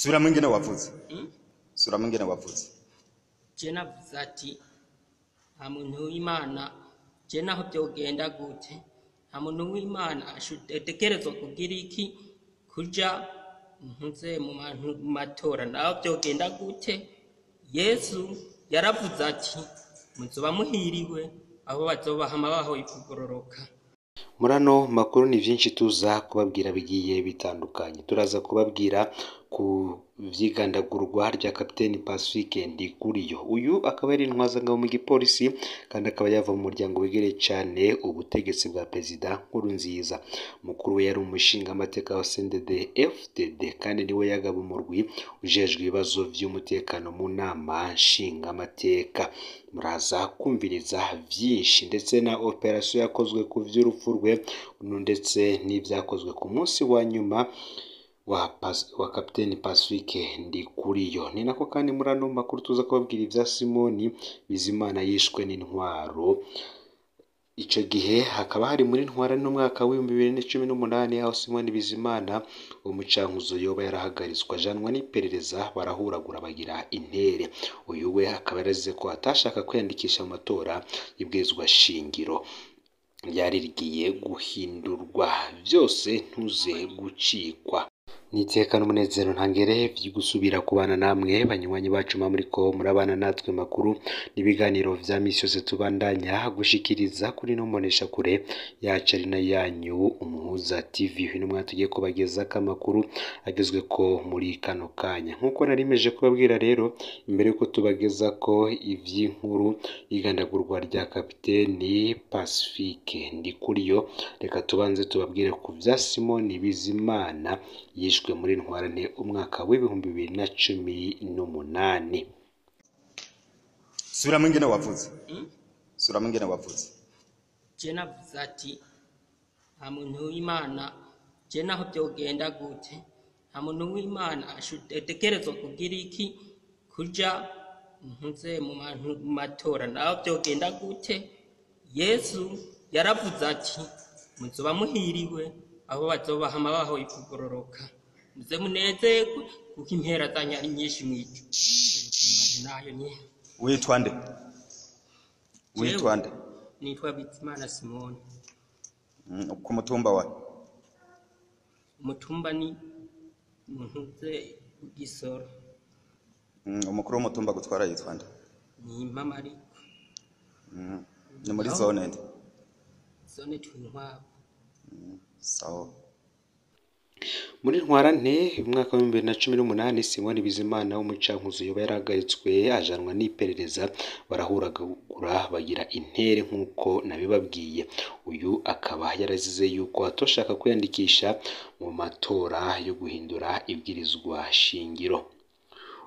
Subiramo ingene wavuze. Subiramo ingene wavuze. Je navuze ati nta muntu w'Imana, je naho byogenda gute, nta muntu w'Imana ategerezwa kugira iki kuja ntuze mu bantu mu matora, naho byogenda gute. Yesu yaravuze ati muzoba muhiriwe abo bazobahama bahoye kugororoka. Muri ano makuru ni byinshi tuza kubabwira bigiye bitandukanye. Turaza kubabwira ku vyigandagurwa rya Kapiteni Pacifique Ndikuriyo. Uyu akaba ari intwazangabo mu gipolisi kandi akaba yava mu muryango wegereye cyane ubutegetsi bwa Perezida Nkurunziza. Mukuru we yari umushingamateka wa CNDD FDD kandi niwe yagaba umurwi ujejwe ibibazo vy'umutekano mu nama nshingamateka. Muraza kumviriza vyinshi ndetse na operasiyo yakozwe ku vy'urupfu rwe ndetse n'ivyakozwe ku munsi wa nyuma wa Kapiteni Pacifique Ndikuriyo. Ni nako kandi muri ano makuru tuza kubabwira ivya Simoni Bizimana yishwe n'intwaro. Ico gihe hakaba hari muri ntwara n'umwaka w'2018 aho Simoni Bizimana umucankuzo yoba yarahagaritswe ajanwa n'iperereza barahuragura bagira intere. Uyu we akaba yarazize ko atashaka kwiyandikisha mu matora y'ibwirizwa shingiro ryari rigiye guhindurwa. Vyose ntuze gucikwa. Niteka n'umunezero ntangere gusubira kubana namwe banywanyi bacu muriko murabana natwe makuru n'ibiganiro vya misi yose tubandanya gushikiriza kuri no mbonesha kure yacu ari na yanyu Umuhuza TV. Uyu mwanya tugiye kubagezako amakuru agezweko muri kano kanya. Nkuko narimeje kubabwira rero imbere yuko tubagezako ivy'inkuru y'igandagurwa rya Kapiteni Pacifique Ndikuriyo, reka tubanze tubabwire ku vya Simoni Bizimana yishwe muri ntwarante umwaka w'2018. Subiramo ingene wavuze. Subiramo ingene wavuze. Je navuze ati nta muntu w'Imana, je naho byogenda gute, nta muntu w'Imana ategerezwa kugira iki kuja ntuze mu bantu mu matora, naho byogenda gute. Yesu yaravuze ati muzoba muhiriwe abo bazobahama bahoye kugororoka, muze munezerwe kuko impera zanyu ari nyinshi mw'ijuru. Nayo nyene. Witwa nde? Witwa nde? Nitwa Bizimana Simoni. Ku mutumba wa? Umutumba ni ntuze Gisoro. Umukuru w'umutumba gutwara yitwa nde? Ni Impamariko. Ni muri zone nde? Zone Twinkwavu. Sawa. Muri ntwarante umwaka w'2018 Simoni Bizimana w'umucankuzo yoba yarahagaritswe ajanwa n'iperereza barahuragura bagira intere nk'uko nabibabwiye. Uyu akaba yarazize yuko atoshaka kwiyandikisha mu matora yo guhindura ibwirizwa shingiro.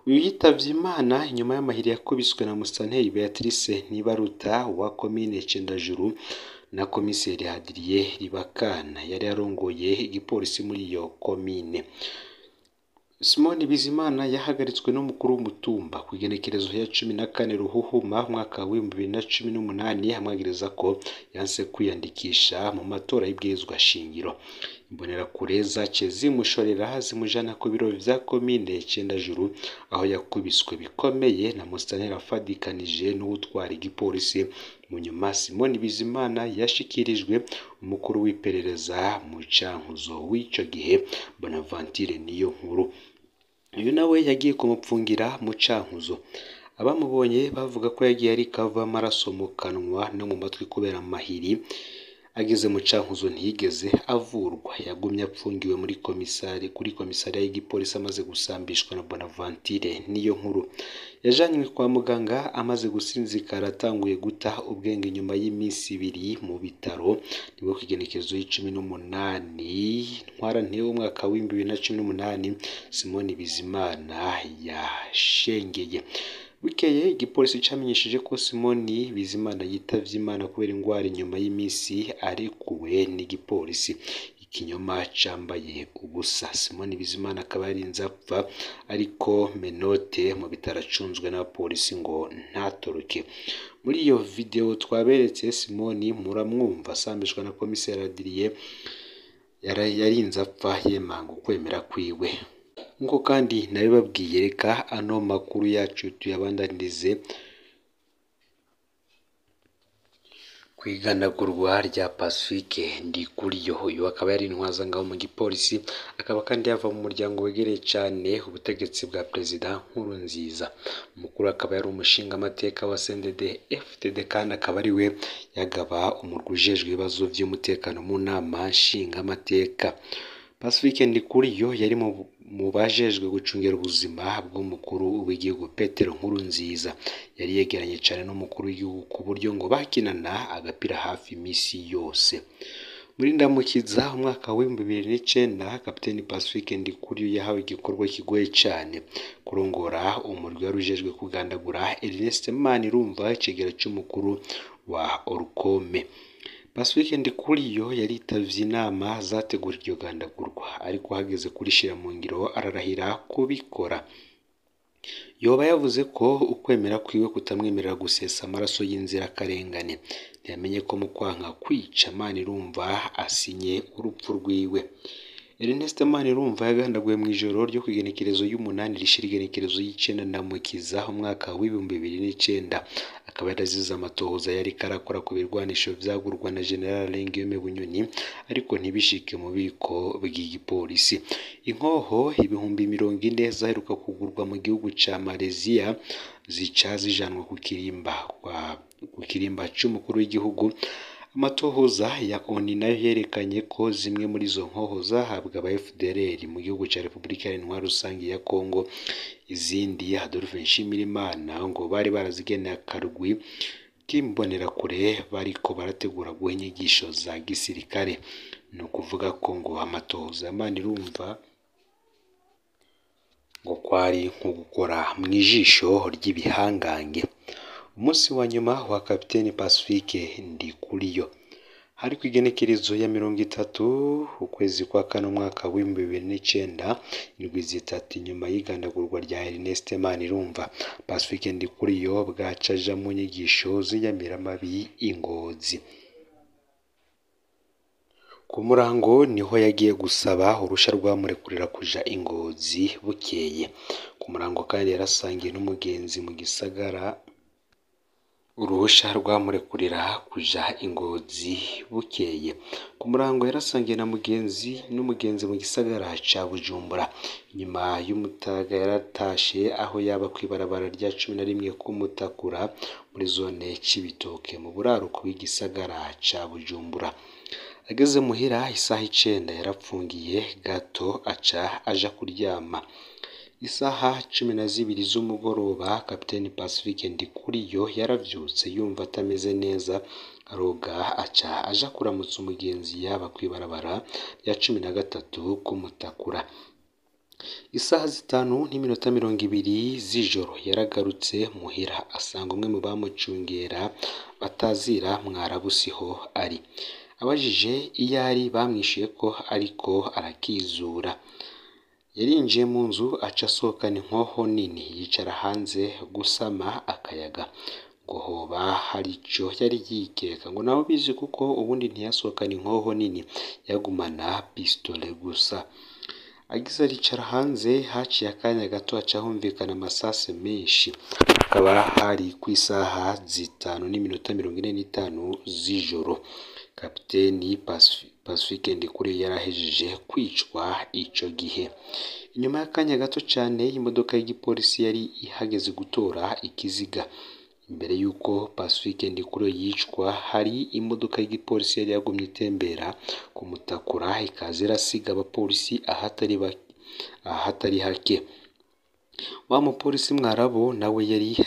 Uyu yitavye Imana inyuma y'amahiri yakubiswe na Musanteri Beatrice Nibaruta wa komine Cendajuru na komiseri Hadiriye Ribakana yari arongoye igipolisi muri iyo komine. Simoni Bizimana yahagaritswe n'umukuru w'umutumba ku igenekerezo ya 14 Ruhuhuma umwaka w'2018 amwagiriza ko yanse kwiyandikisha mu matora y'ibwirizwa shingiro. Imbonerakure zaciye zimushorera zimujana ku biro vya komine Cendajuru aho yakubiswe bikomeye na Musanteri afadikanije n'uwutwara igipolisi. Mu nyuma Simoni Bizimana yashikirijwe umukuru w'iperereza mu Cankuzo w'ico gihe Bonaventure Niyonkuru. Uyu nawe yagiye kumupfungira mu Cankuzo. Abamubonye bavuga ko yagiye ariko ava amaraso mu kanwa no mu matwi kubera amahiri. Ageze mu Cankuzo ntiyigeze avurwa, yagumye apfungiwe muri komisari kuri komisariya y'igipolisi amaze gusambishwa na Bonaventure Niyonkuru. Yajanywe kwa muganga amaze gusinzikara atanguye guta ubwenge nyuma y'iminsi ibiri mu bitaro. Nibwo ku igenekerezo y'18 ntwarante umwaka w'2018 Simoni Bizimana yashengeye. Bukeye igipolisi camenyesheje ko Simoni Bizimana yitavye Imana kubera ingwara inyuma y'iminsi arekuwe n'igipolisi. Ikinyoma cambaye ubusa. Simoni Bizimana akaba yarinze apfa ariko menote mu bitaro acunzwe n'abapolisi ngo ntatoroke. Muri iyo video twaberetse Simoni muramwumva asambishwa na komiseri Adrien yarinze apfa yemanga ukwemera kwiwe. Nk'uko kandi nabibabwiye, reka ano makuru yacu tuyabandanirize kw'iganagurwa rya Pacifique Ndikuriyo. Uyu akaba yari intwazangabo mu gipolisi, akaba kandi yava mu muryango wegereye cyane ubutegetsi bwa Perezida Nkurunziza. Mukuru akaba yari umushingamateka wa CNDD FDD, kandi akaba ari we yagaba umurwi ujejwe ibibazo vy'umutekano mu nama nshingamateka. Pacifique Ndikuriyo yari mu bajejwe gucungera ubuzima bw'umukuru w'igihugu Petero Nkurunziza. Yari yegeranye cyane n'umukuru w'igihugu ku buryo ngo bakinana agapira hafi imisi yose. Muri Ndamukiza umwaka w'2009, Kapiteni Pacifique Ndikuriyo yahawe igikorwa kigoye cyane, kurongora umurwi wari ujejwe kugandagura Ernest Manirumva, icegera c'umukuru wa Orukome. Pacifique Ndikuriyo yaritavye inama zategura iryo gandagurwa, ariko hageze kurishira mu ngiro ararahira kubikora. Yoba yavuze ko ukwemera kwiwe kutamwemerera gusesa amaraso y'inzirakarengane. Ntiyamenye ko mu kwanka kwica Manirumva asinye urupfu rwiwe. Ernest Manirumva yagandaguwe mw'ijoro ryo kw'igenekerezo y'umunani rishira igenekerezo y'icenda Ndamukiza umwaka w'2009. Akaba yarazize amatohoza yariko arakora ku birwanisho vyagurwa na General Guillaume Bunyoni, ariko ntibishike mu bubiko bw'igipolisi. Inkoho 40,000 zaheruka kugurwa mu gihugu ca Malaysia zica zijanwa ku kirimba c'umukuru w'igihugu. Amatohoza ya ONU nayo yerekanye ko zimwe muri izo nkoho zahabwa aba FDLR mu gihugu ca Repubulika Iharanira Rusangi ya Kongo, izindi Adolphe Nshimirimana ngo bari barazigeneye akarwi k'imbonerakure bariko barategura guha inyigisho za gisirikare. Ni ukuvuga ko ngo amatohoza ya Manirumva ngo kwari nko gukora mw'ijisho ry'ibihangange. Umunsi wa nyuma wa Kapiteni Pacifique Ndikuriyo hari kw'igenekerezo ya 30 ukwezi kwa kane umwaka w'2009, indwi zitatu inyuma y'igandagurwa rya Ernest Manirumva. Pacifique Ndikuriyo bwaca aja mu nyigisho z'inyamiramabi i Ngozi. Ku murango niho yagiye gusaba urusha rwamurekurira kuja i Ngozi bukeye. Ku murango kandi yarasangiye n'umugenzi mu gisagara uruhusha rwamurekurira kuja i Ngozi bukeye. Ku murango yarasangiye na mugenzi n'umugenzi mu gisagara ca Bujumbura. Inyuma y'umutaga yaratashe aho yaba kw'ibarabara rya 11 k'Umutakura muri zone Cibitoke mu buraruko bw'igisagara ca Bujumbura. Ageze muhira isaha 9 yarapfungiye gato aca aja kuryama. Isaha 12 z'umugoroba Kapiteni Pacifique Ndikuriyo yaravyutse yumva atameze neza, aroga aca aja kuramutsa umugenzi yaba kw'ibarabara rya 13 k'Umutakura. Isaha 5:20 z'ijoro yaragarutse muhira asanga umwe mu bamucungera batazira Mwarabu siho ari. Abajije iyo ari bamwishuye ko ariko arakizura. Yarinjiye mu nzu aca asohokana inkoho nini yicara hanze gusama akayaga, ngo hoba hari ico yari yikeka, ngo nawe bizi kuko ubundi ntiyasohokana inkoho nini, yagumana pistole gusa. Agize aricara hanze, haciye akanya gato haca humvikana amasase menshi, hakaba hari kw'isaha 5:45 z'ijoro. Kapiteni Pacifique Ndikuriyo yarahejeje kwicwa ico gihe. Inyuma y'akanya gato cane imodoka y'igipolisi yari ihageze gutora ikiziga. Imbere y'uko Pacifique Ndikuriyo yicwa, hari imodoka y'igipolisi yari yagumye itembera kumutakura, ikaza irasiga abapolisi ahatari hake. Wa mupolisi Mwarabu nawe yari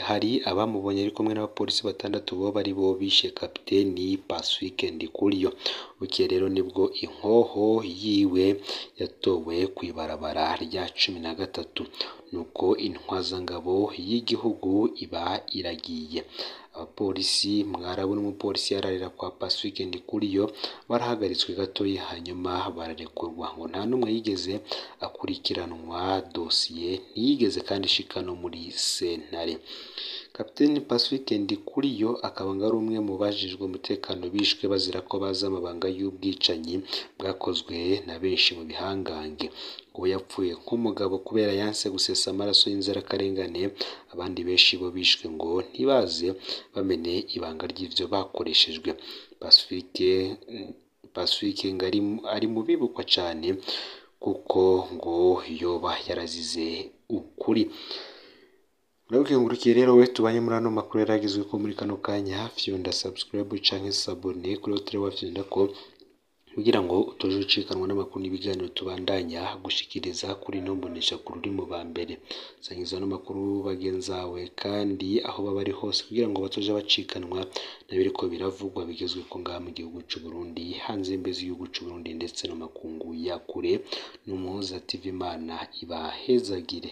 hari abamubonye ari kumwe n'abapolisi batandatu boba ari bo bishe Kapiteni Pacifique Ndikuriyo. Bukeye rero nibwo inkoho yiwe yatowe kw'ibarabara rya 13, nuko intwazangabo y'igihugu iba iragiye. Abapolisi Mwarabu n'umupolisi yararira kwa Pacifique Ndikuriyo barahagaritswe gatoyi hanyuma bararekurwa, ngo nta n'umwe yigeze akurikiranwa, dosiye ntiyigeze kandi ishika no muri sentare. Kapiteni Pacifique Ndikuriyo akaba ngo ari umwe mu bajejwe umutekano bishwe bazira ko bazi amabanga y'ubwicanyi bwakozwe na benshi mu bihangange. Uwo yapfuye nk'umugabo kubera yanse gusesa amaraso y'inzirakarengane, abandi benshi bo bishwe ngo ntibaze bamene ibanga ry'ivyo bakoreshejwe. Pacifique ngo ari mu bibukwa cane kuko ngo yoba yarazize ukuri. Urabikengurukiye rero we tubanye muri ano makuru yaragizwe ko muri kano kanya, fyonda subscribe canke s'abonner kuri utire wafyonda ko kugira ngo utoje ucikanwa n'amakuru n'ibiganiro tubandanya gushikiriza kuri ino mbonesha kuri uri mu ba mbere. Sangiza ano makuru bagenzawe kandi aho baba ari hose kugira ngo batoje bacikanwa n'ibiriko biravugwa bigezwe ko ngaha mu gihugu c'u Burundi, hanze y'imbibe z'igihugu c'u Burundi ndetse no makungu ya kure. N'Umuhuza TV, Imana ibahezagire.